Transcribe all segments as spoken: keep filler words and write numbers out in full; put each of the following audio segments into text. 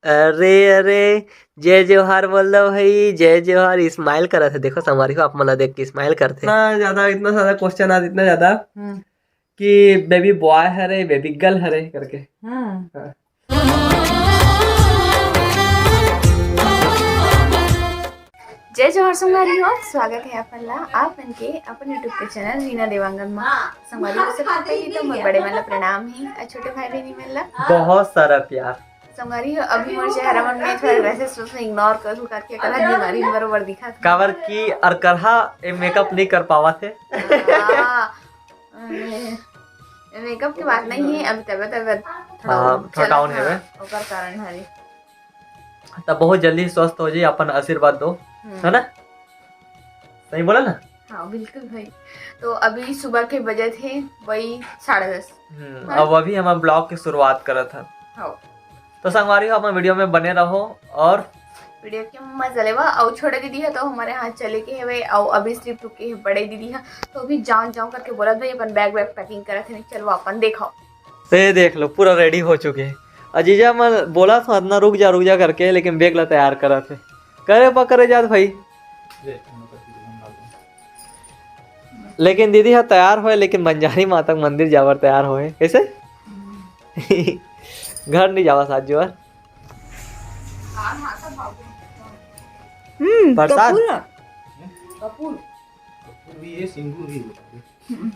अरे, अरे, जय जोहार बोल दो भाई, जय जोहार। स्माइल करत हे, देखो संगवारी हो, आप मन ला देख के स्माइल करत हे। इतना ज्यादा, इतना ज्यादा क्वेश्चन आज, इतना ज्यादा हम्म। कि बेबी बॉय हरे, बेबी गर्ल हरे करके। हाँ। हाँ। जय जोहार संगवारी हो, स्वागत है आप मन ला, आप मन के अपन YouTube के चैनल रीना देवांगन मा। संगवारी हो, सबसे पहले तो मोर बड़े मन ला प्रणाम हे, अउ छोटे भाई बहिनी मन ला बहुत सारा प्यार। संगवारी हो, अभी मोर चेहरा मन में थोड़ा ड्रेसेस में इग्नोर करू, काबर कि अकरहा बीमारी बरोबर दिखत हे। काबर कि अकरहा ए मेकअप नहीं कर पावत हे। हाँ, ए, मेकअप के बात नहीं है, अभी तबियत, तबियत थोड़ा हाँ, थोड़ा चलत down हे। ओकर कारण हरे। तब बहुत जल्दी स्वस्थ हो जाई, अपन आशीर्वाद दो, हम्म। है ना? सही बोला ना? हाँ, बिल्कुल भाई। तो अभी सुबह के बजत हे वही साढ़े दस। हम्म, हाँ? अब अभी हम ब्लॉग की शुरुआत करत हन। हाँ। तो संगवारी हो, अपन वीडियो में बने रहो और वीडियो के मजा लेवा। अउ छोटे दीदी हे तो हमर यहाँ चले के हवे, अउ अभी सिर्फ रुके हे बड़े दीदी हे, तो अभी जाओ जाओ करके बोलत भाई अपन बैग वैग पैकिंग करत हे, नहीं चलो अपन देखाओ। तो ये देख लो, पूरा रेडी हो चुके हे। अजीजा मन बोलत हे इतना रुक जा रुक जा करके, लेकिन बैग ला तैयार करत हे। करे पकड़े जात भाई। लेकिन दीदी हा तैयार होए, लेकिन बंजारी माता के मंदिर जावर तैयार होए। कैसे? घर नहीं जावा साथ जुआर। हम्म, प्रसाद? कपूर है। कपूर। कपूर भी है, सिंदूर भी है। हम्म।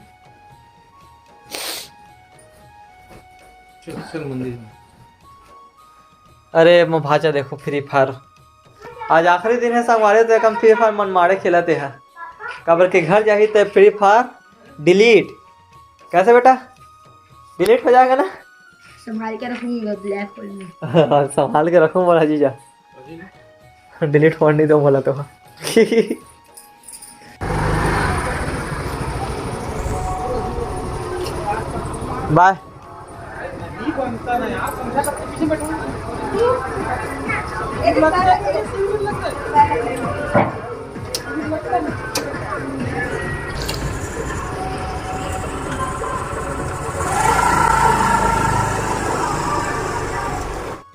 चल, चल मंदिर में। अरे, मो भाचा देखो, फ्री फायर। आज आखिरी दिन हे संगवारी, तो एकम फ्री फायर मन मारे खेलत हे। काबर के घर जाही, तो फ्री फायर डिलीट। कैसे बेटा? डिलीट हो जाएगा ना? संभाल के रखूंगा ब्लैक होल में। संभाल के रखूं बोला जीजा। डिलीट होने नहीं दो बोला तो। बाय।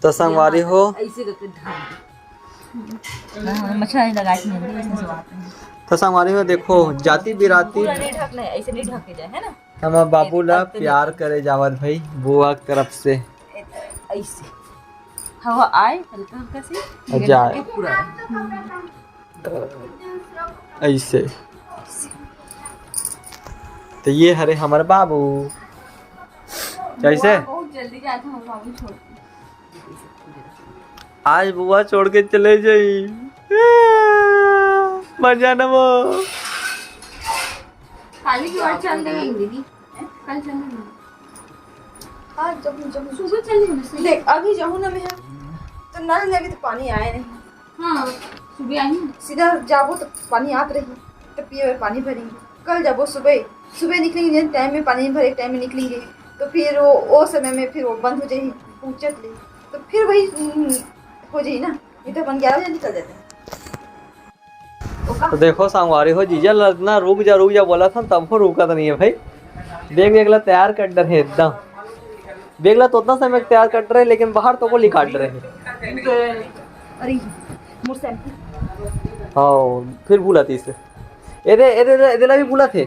तो संगवारी हो, ऐसे करके ढक दे। हाँ, मच्छरदानी लगा के नहीं, इसमें से बात नहीं। तो संगवारी हो, देखो, जाति बिराती पूरा नहीं ढकना है, ऐसे नहीं ढके जाए, है ना? हमर बाबू ला ऐसे प्यार करे जावत भाई, बुआ के तरफ से। ऐसे हवा आए हल्का हल्का से, और लेकिन जाए। ढके पूरा। ऐसे। तो ये हरे हमर बाबू। कैसे? बहुत जल्दी जाते हैं बाबू छोड़ के। आज बुआ छोड़ के चले जाई। मजा न वो। खाली की ओर चल देंगे दीदी। कल चल देंगे। आज जब, जब सुबह चल देंगे। देख, अभी जाऊँ ना मैं, तो नल में अभी तो पानी आया नहीं। हाँ, सुबह आई ना। सीधा जाबो तो पानी आत रही, तो पिए बर पानी भरेंगे। कल जाबो सुबह, सुबह निकलेंगे, टाइम में पानी भरे, टाइम में निकलेंगे, तो फिर वो, वो समय में फिर वो बंद हो जाही, पहुँचत ले, तो फिर वही, हम्म, हो जाही ना, नहीं तो अपन ग्यारह बजे निकल जाते हैं। ओका तो देखो संगवारी हो, जीजा लदना रुक जा, रुक जा बोला था, तब को रुका तो नहीं है भाई। देख, देख ला, तैयार कर डर है एकदम। बेग ला तो उतना समय तैयार कर रहे, लेकिन बाहर तो को लिखा रहे। अरे, मोर शैम्पू। हाँ, फिर भूला थी इसे। ए दे, ए दे, ए दे, ए दे ला भी भूला थे।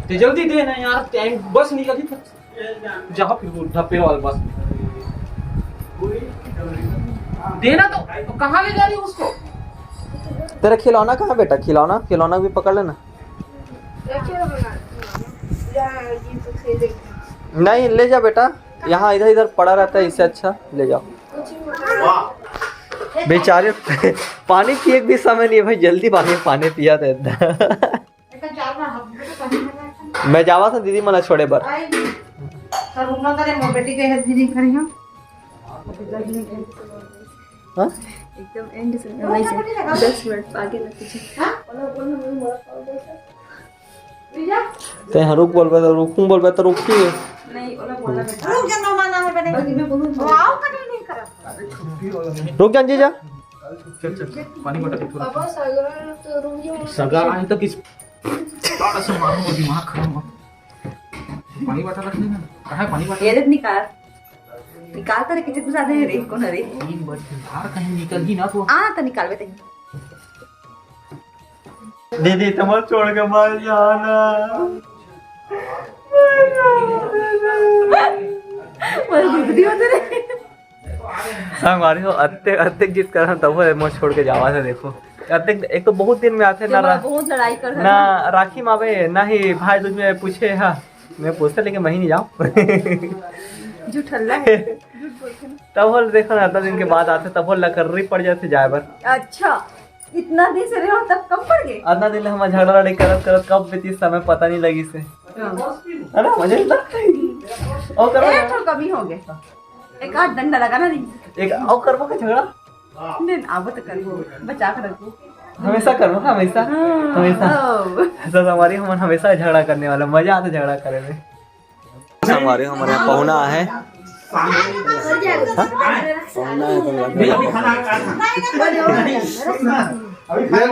ते जल्दी दे ना यार, टाइम बस निकल गई। जहाँ फिर वो ढप्पे वाला बस। देना तो, तो कहाँ ले जा रही हो उसको? तेरा खिलौना कहाँ बेटा? खिलौना, खिलौना भी पकड़ लेना। नहीं, ले जा बेटा, यहाँ इधर इधर पड़ा रहता है, इससे अच्छा ले जाओ। बेचारे पानी पिए के भी समय नहीं है भाई, जल्दी पानी, पानी पिया देता। मैं जावा था दीदी मन ला छोड़े बर। हाँ? एकदम एंड से वैसे दस मिनट आगे ना पीछे। ते हाँ रुक बोलबे तो रुकूं, बोलबे तो रुकी। नहीं, ओला बोला बेटा। रुक जा, मेहमान आ रहे हैं। रुक जा जीजा। चल, चल, पानी बॉटल थोड़ा। सगा आए तो किस बड़ा सा मारो, दिमाग खराब मत। पानी बॉटल रख लेना। कहाँ है पानी बॉटल? ये देख निकाल। निकाल तो रे, किसे घुसा दे रे, कौन है रे? तीन बार तार कहीं निकल ही ना तो। आ, तो निकालबे तहीं। दीदी, तुम छोड़ के मत जाना। बस दीदी होते रे। संगवारी हो, अत्ते, अत्ते जिद करन, तब वो मोर छोड़ के जावा से देखो। अत्ते, एक तो बहुत दिन में आथे ना, रा-, बहुत लड़ाई कर ना राखी में आवे, ना ही भाई दूज में पूछे, हाँ, मैं पूछता, लेकिन मैं ही नहीं जाऊँ। झूठल्ला है। तब वो देखो ना, अतना दिन के बाद आथे, तब वो लकर्री पड़ जाथे जाए बर। अच्छा, इतना दिन से रहो, तब कम पड़ गए? अतना दिन हम झगड़ा लड़ाई करत, करत कब बीती समय पता नहीं लगी से। हाँ। है ना, मजा इतना। और करो ए, ना। थोड़ा कमी हो गए। एक आध डंडा लगा ना, नहीं। एक और करबो का झगड़ा? नहीं, अब तो करबो, बचा के रखबो। हमेशा करबो, हमेशा। हाँ, हमेशा। ओ। ऐसा संगवारी, हमन हमेशा झगड़ा करने वाला, मजा आता झगड़ा करे में। संगवारी, हमारे यहाँ पहुना है। हाँ? पहुना है, तो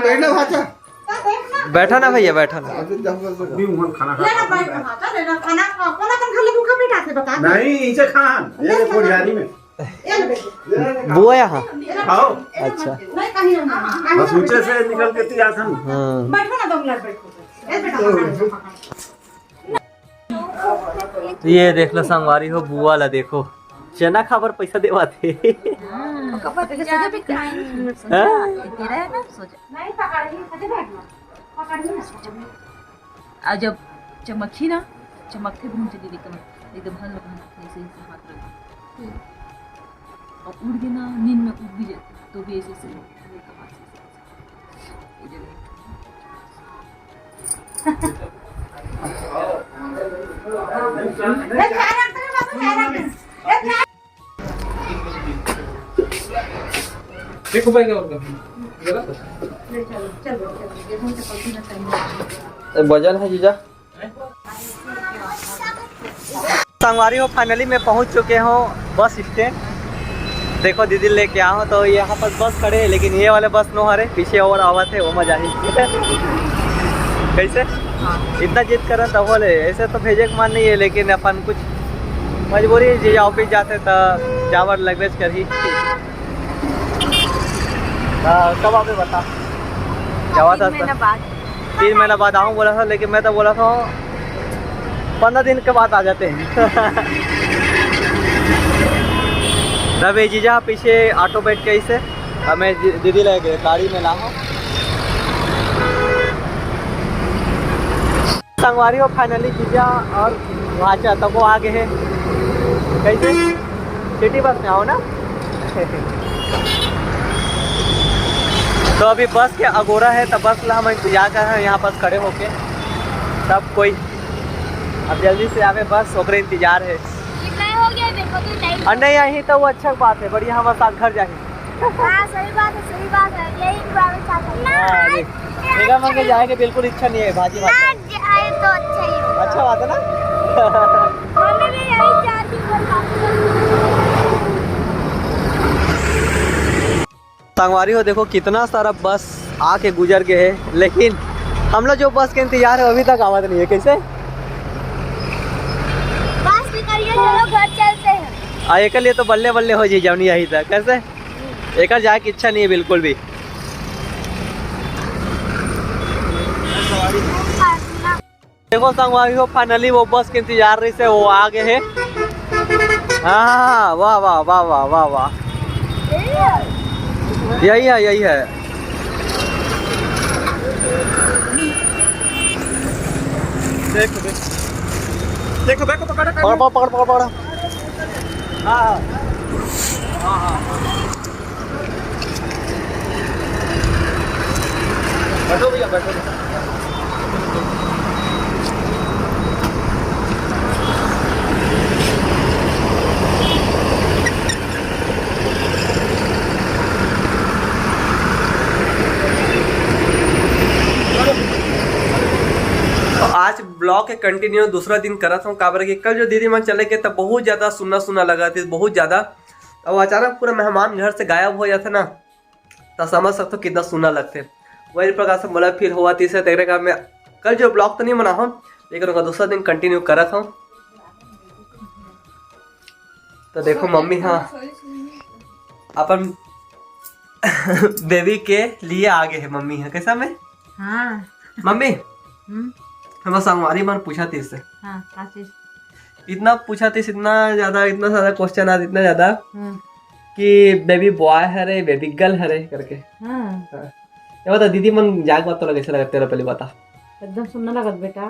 बैठना भाचा। बैठा ना भैया, बैठा ना। अभी हम खाना खा लेना, बैठ रहा था, लेना खाना खा, कौन अपन घर ले भूखा बैठा थे, बता दे। नहीं, इसे खान, ये ले, कोरियारी में। ये ले बेटी। बुआ यहाँ? खाओ। अच्छा। नहीं, कहीं हम, कहीं बस हम ऊंचे से निकल के तैयार था। हाँ। बैठो ना, दो मिनट बैठो। ए बेटा, पकड़, पकड़। ये देख लो संगवारी हो, बुआ ला देखो, चना खाबर पैसा देवाथे। हाँ, कपड़ा तो सोजा भी कहीं। हाँ? तेरा है ना, सोजा। नहीं, पकड़ ली, पकड़ ली, पकड़ ली ना। आ जब चमकही ना, चमकते भून चली एकदम, एकदम हल्का हल्का ऐसे, ऐसे हाथ रख। और उड़ गए ना, नींद में उड़ भी जाते, तो भी ऐसे, ऐसे। देखो भाई, क्या होगा? ए, वजन है जीजा। संगवारी हो, finally मैं पहुंच चुके हूँ बस स्टैंड। देखो दीदी लेके आए हो तो यहाँ पास बस खड़े हैं, लेकिन ये वाले बस नो हरे, पीछे और आवत है, वो मजा ही। कैसे इतना जिद करन तब बोले, ऐसे तो भेजे के मन नहीं है, लेकिन अपन कुछ मजबूरी, जीजा ऑफिस जाते तो जावर लगबेच करही। हाँ, कब आबे बता? जावा था तीन महीना बाद। तीन महीना बाद आऊँ बोला था, लेकिन मैं तो बोला था पन्द्रह दिन के बाद आ जाते हैं। तब ये जीजा पीछे ऑटो बैठ के इसे हमें जी-, दीदी ले गए गाड़ी में ला हो। संगवारी हो, finally जीजा और भाचा तको आ गए हैं। कैसे? सिटी बस में आओ ना। तो अभी बस के अगोरा है, तो बस ला हम इंतजार कर रहे हैं यहाँ पास खड़े होके। सब कोई अब जल्दी से आवे बस, ओकरे इंतजार है। कितना हो गया देखो तो टाइम। और नहीं आई तो वो अच्छा बात है, बढ़िया हमारे साथ घर जाए। हाँ, सही बात है, सही बात है, यही environment चाहता हूँ। हाँ, आज, आज मेरा मन के जाए के बिल्कुल इच्छा नहीं है, भाजी ना भात। जाए तो अच्छा ही होगा। अच्छा बात है ना? हमें भी यही चार दिन भर बाकी है। संगवारी हो, देखो कितना सारा बस आके गुजर गए है, लेकिन हम लोग जो बस के इंतजार है अभी तक आवत नहीं है। कैसे? बस निकलिए, चलो घर चलते हैं। आ, एक लिए तो बल्ले बल्ले हो जी जौनी यही तक। कैसे? एकर जाए के इच्छा नहीं है बिल्कुल भी। देखो संगवारी हो, finally वो बस के इंतजार रही से वो आ गए है। हाँ, हाँ, हाँ, वाह, वाह, वाह। यही है, यही है। देखो, देखो, देखो, देखो, पकड़, पकड़। पकड़, पकड़, पकड़, पकड़। हाँ, हाँ। हाँ, हाँ, हाँ। बैठो भैया, बैठो। तो आज vlog के continue दूसरा दिन करत हूँ, काबर कि कल जो दीदी मन चले गए, तब बहुत ज्यादा सुन्ना सुन्ना लगा थी, बहुत ज्यादा। अब अचानक पूरा मेहमान घर से गायब हो जाते ना, तो समझ सकते हो कितना सुन्ना लगते। वही प्रकार से मोला feel हुआ, तीसरे तेरे का मैं कल जो vlog तो नहीं बना हूँ, लेकिन ओकर दूसरा दिन continue करत हूँ। तो देखो, मम्मी ह अपन बेबी के लिए आ गे हे। मम्मी ह, कैसा में? हाँ। मम्मी, हम्म। हमर संगवारी मन पूछत रहिस हे। हाँ, का चीज? इतना पूछत रहिस, इतना ज्यादा, इतना सारा क्वेश्चन आज, इतना ज्यादा हम्म। कि बेबी बॉय हरे, बेबी गर्ल हरे करके। हाँ। हाँ। ये बता दीदी मन, जाए के बाद तोला कैसे लगत, तेरा पहले बता। एकदम सुन्ना लगत बेटा।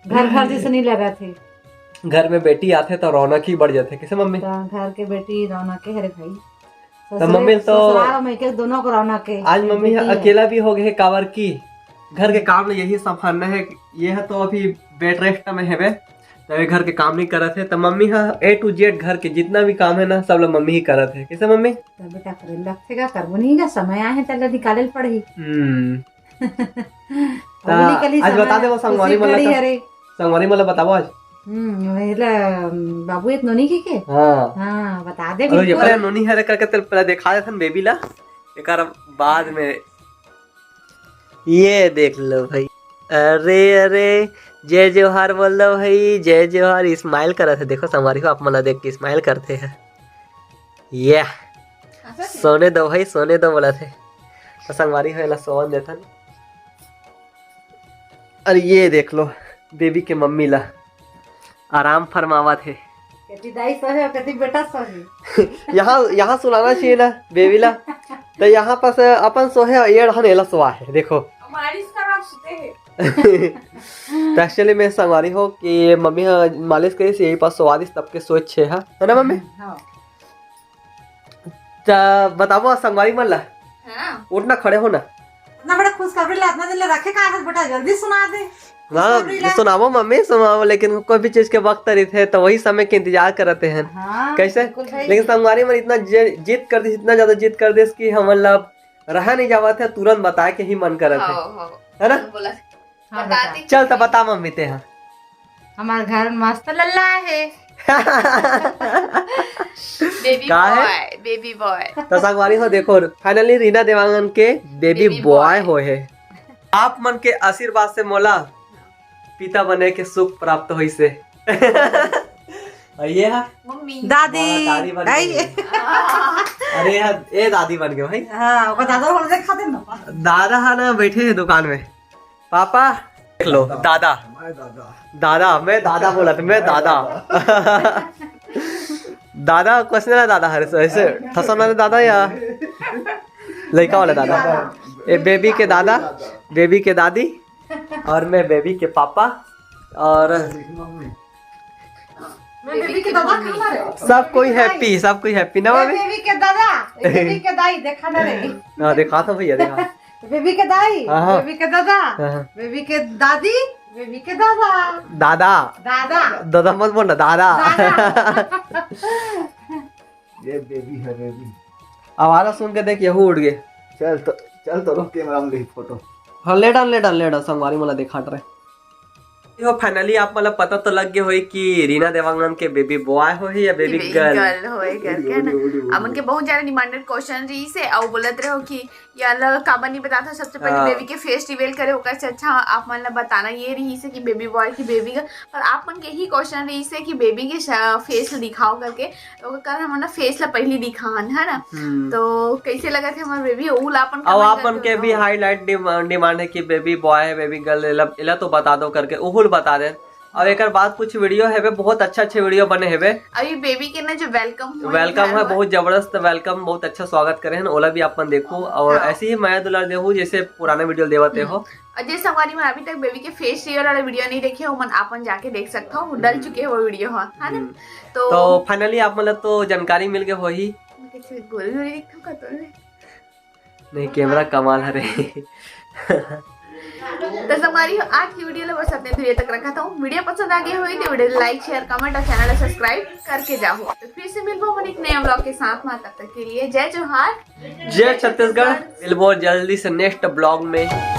घर घर जैसे नहीं लगत हे। घर में बेटी आथे तो रौनक ही बढ़ जाथे, कैसे मम्मी? तो घर के बेटी रौनक के हरे भाई। तो ससुरे, मम्मी तो ससुराल में के दोनों को रौनक के। आज मम्मी बेटी है। अकेला भी हो गए, काबर की घर के काम में यही संभालना है। ये है तो अभी बेड रेस्ट में हेबे, तो ये घर के काम नहीं करत हे। तो मम्मी ह A to Z घर के जितना भी काम है ना, सब लोग मम्मी ही करत हे। कैसे मम्मी? तो बेटा करे लगथे का, करबो नहीं का, समय आए है, तेला निकाले ल पड़ही। हम्म। ता अउ निकली आज समय, बता देबो संगवारी खुशी मन ला घड़ी का? हरे। संगवारी मन ला बताबो आज। हम्म, वही ला, बाबू एक नोनी के के? हाँ। हाँ, बता दे अरे, ये बिल्कुल। पहले नोनी हरे करके तेरे पहले दिखा देथन बेबी ला, एकर बाद में। ये देख लो भाई, अरे अरे, जय जोहार बोल दो भाई, जय जोहार। स्माइल करत हे, देखो संगवारी हो, आप मन ला देख के स्माइल करते हैं। ये सोने दो भाई, सोने दो बोलत हे। तो संगवारी हो, एला सोवन देथन। अरे ये देख लो, बेबी के मम्मी ला आराम फरमावत हे। कति दाई सोहे, कति बेटा सोहे। यहाँ, यहाँ सुलाना चाहिए ना बेबी ला। तो यहाँ पास अपन सोहे, ये ढन एला सोवा हे, देखो। मालिश करा सुते हे। तो actually में संगवारी हो कि मम्मी ह मालिश करिस, यही पास सोवा दिस, तब के सोच छे हा, है ना मम्मी? हाँ। त बताबो संगवारी मन ला। हाँ। उठना, खड़े होना। इतना बड़ा खुशखबरी ला, इतना दिन ले रखे का है बेटा, जल्दी सुना दे। ना, खुशखबरी ला। सुनाबो मम्मी, सुनाबो, लेकिन कोई भी चीज के वक्त रहिथे, तो वही समय के इंतजार करते हैं। हाँ, कैसे? बिल्कुल भाई। लेकिन संगवारी मन इतना जे-, जिद कर दिस, इतना ज्यादा जिद कर दिस कि हमन ला रहा नहीं जावत है, तुरंत बताए के ही मन करत है। हाँ, हाँ। है ना? बोला। हाँ, बता बेटा। दे। चल, तो बता मम्मी ते हा। हमार घर मस्त लल्ला है। बेबी का है? बॉय, बेबी बॉय। तो संगवारी हो, देखो, finally रीना देवांगन के बेबी बेबी बॉय बॉय। होए हे। आप मन के आशीर्वाद से मोला पिता बने के सुख प्राप्त होइस हे। और ये हा? मम्मी। दादी। बड़ा दादी बन दाई। गई। अरे यार, ए दादी बन गए भाई। हाँ, ओकर दादा बोल दे, खा दे ना। दादा हा ना, बैठे हैं दुकान में। पापा, देख लो, दादा। मैं दादा। दादा, मैं दादा बोला था, मैं दादा। दादा, question है दादा, हर ऐसे, ऐसे, ठसन वाले दादा या लड़का वाले दादा? ये बेबी के दादा, बेबी के दादी, और मैं बेबी के पापा, और मम्मी। मैं बेबी के दादा कहाँ रहे? सब कोई happy, सब कोई happy ना ए, मम्मी? बेबी के दादा, ए, बेबी के दाई, देखा ना रे। हाँ, दिखा तो भैया, दिखा। बेबी के दाई, हाँ, हाँ। बेबी के दादा, हाँ, हाँ। बेबी के दादी, बेबी के दादा। दादा। दादा। दादा मत बोलना, दादा। दादा। ये बेबी है, बेबी। आवाज सुन के देख, यहू उठ गए। चल तो, चल तो रो कैमरा में ली फोटो। हाँ, ले डाल, ले डाल, ले डाल, संगवारी मोला दिखात रहे। यो, finally आप मन ला पता तो लग गए होई कि रीना देवांगन के बेबी बॉय होही या बेबी बेबी गर्ल। गर्ल होए करके ना। उड़ी, उड़ी, उड़ी। अब उनके बहुत ज्यादा demanded question रहिस हे, अउ बोलत रहो कि या ल काबर नहीं बताता, सबसे पहले हाँ। बेबी के face reveal करे, ओकर से अच्छा आप मन ला बताना ये रहिस हे कि बेबी बॉय की बेबी गर्ल। पर आप मन के ही question रहिस हे कि बेबी के श-, face ला दिखाओ करके, तो ओकर कारण हमन ना face ला पहली दिखान, है ना? हम्म। तो कैसे लगत हे हमार बेबी, उ ला अपन अब comment आप मन करके के भी बताओ। Highlight डिमा-, demand है कि बेबी बॉय है, बेबी गर्ल, एला, एला तो बता दो करके, उहुल बता दे। और एकर बाद कुछ video हेबे, बहुत अच्छा अच्छे video बने हेबे। अभी बेबी के ना जो welcome हुआ welcome है, बहुत जबरदस्त welcome, बहुत अच्छा स्वागत करे हैं, ओला भी आप मन देखो और हाँ। ऐसे ही मया दुलार देहू जैसे पुराना video देवत हो। हम्म। और जे संगवारी मन अभी तक बेबी के face reveal वाला video नहीं देखे हो, मन आप मन जाके देख सकते हो, वो डल हम्म। चुके हो video, हाँ, है ना? हम्म। तो तो finally आप मन ला तो जानकारी मिल गए होही। मैं कैसे गोरी गोरी दिखता हूँ, कतल में। नहीं, कैमरा कमाल हरे। तो संगवारी हो, आज की video ला बस अतने दूरिया तक रखत हूँ। Video पसंद आ गया होई तो video like, share, comment और channel subscribe करके जाओ। तो फिर से मिलबो हमन एक नया vlog के साथ में, तब तक के लिए जय जोहार, जय छत्तीसगढ़। मिलबो जल्दी से next vlog में।